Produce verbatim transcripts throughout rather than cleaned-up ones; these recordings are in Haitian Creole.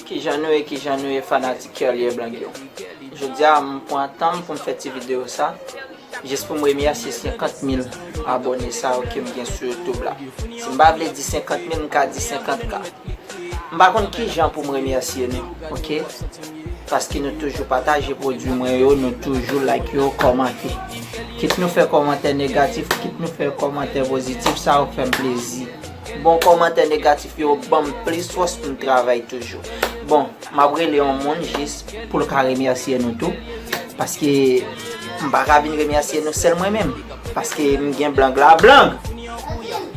Kijan nou ye, kijan nou ye, fanatik Kerlie Blangue yo? Jodi a, m pran tan m pou m fè ti videyo sa, jis pou m remèsye senkant mil abòne sa yo ke m gen sou YouTube la. Si m pa vle di senkant mil, m ka di senkant K. M pa konn kijan pou m remèsye nou, oke? Paske nou toujou pataje pwodui mwen yo, nou toujou like yo, kòmante. Kit nou fè kòmantè negatif, kit nou fè kòmantè pozitif, sa yo fè m plezi. Bon kòmantè negatif yo ban m plis fòs pou m travay toujou. Bon, m ap rele yon moun jis pou l ka remèsye nou tou. Paske m pa ka vin remèsye nou sèl mwen menm. Paske m gen Blangue la. Blangue!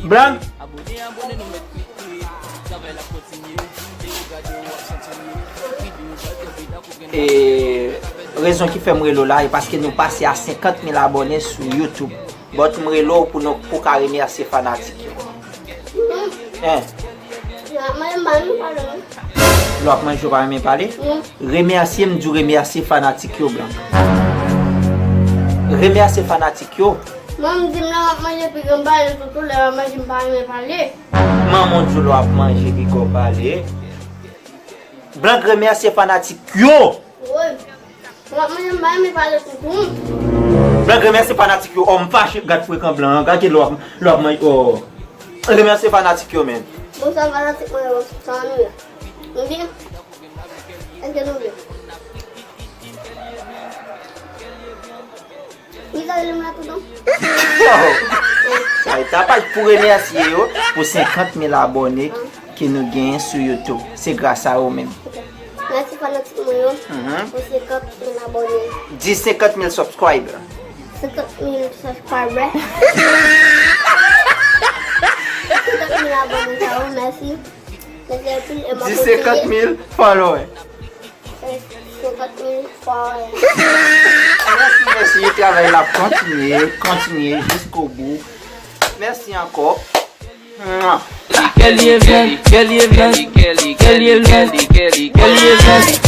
Blangue! E rezon ki fè m rele w la, e paske nou pase a senkant mil abòne sou YouTube. But m rele w pou nou, pou ka remèsye fanatik yo. Hein? Mwen, mwen, mwen pale. Lè w ap manje, w pa renmen pale? Wi. Remèsye, m di w remèsye fanatik yo, Blangue. Remèsye fanatik yo. Mwen, m di m lè m ap manje, pi gen m pale toutou, lè m ap manje, m pa renmen pale. Manman w di w lè w ap manje, pi gen w pale. Blangue, remèsye fanatik yo. Wi. Mwen, mwen, m pa renmen pale toutou. Blangue, remèsye fanatik yo. Oh, m fache, gad frekan Blangue an. Gad ki lè w ap, lè w ap manje. Oh. Remèsye fanatik yo, men. Bonswa, fanatik mwen yo. Sa nou ye? Nou byen? Èske nou byen? Wi, sa rele m la toutan. Sa e tapaj pou remèsye yo pou senkant mil abòne ke nou genyen sou YouTube. Se gras a yo menm. Mèsi fanatik mwen yo pou senkant mil abòne. Di senkant mil subscriber. Senkant mil subscriber. Senkant mil abòne sa yo, mèsi. Mèsi anpil, e m ap kontinye. Di senkant mil follower. Senkant mil follower. Mèsi, mèsi. Travay la ap kontinye, kontinye jiskobou. Mèsi ankò. Mwa. Kerlie Evens, Kerlie Evens, Kerlie Evens, Kerlie Evens.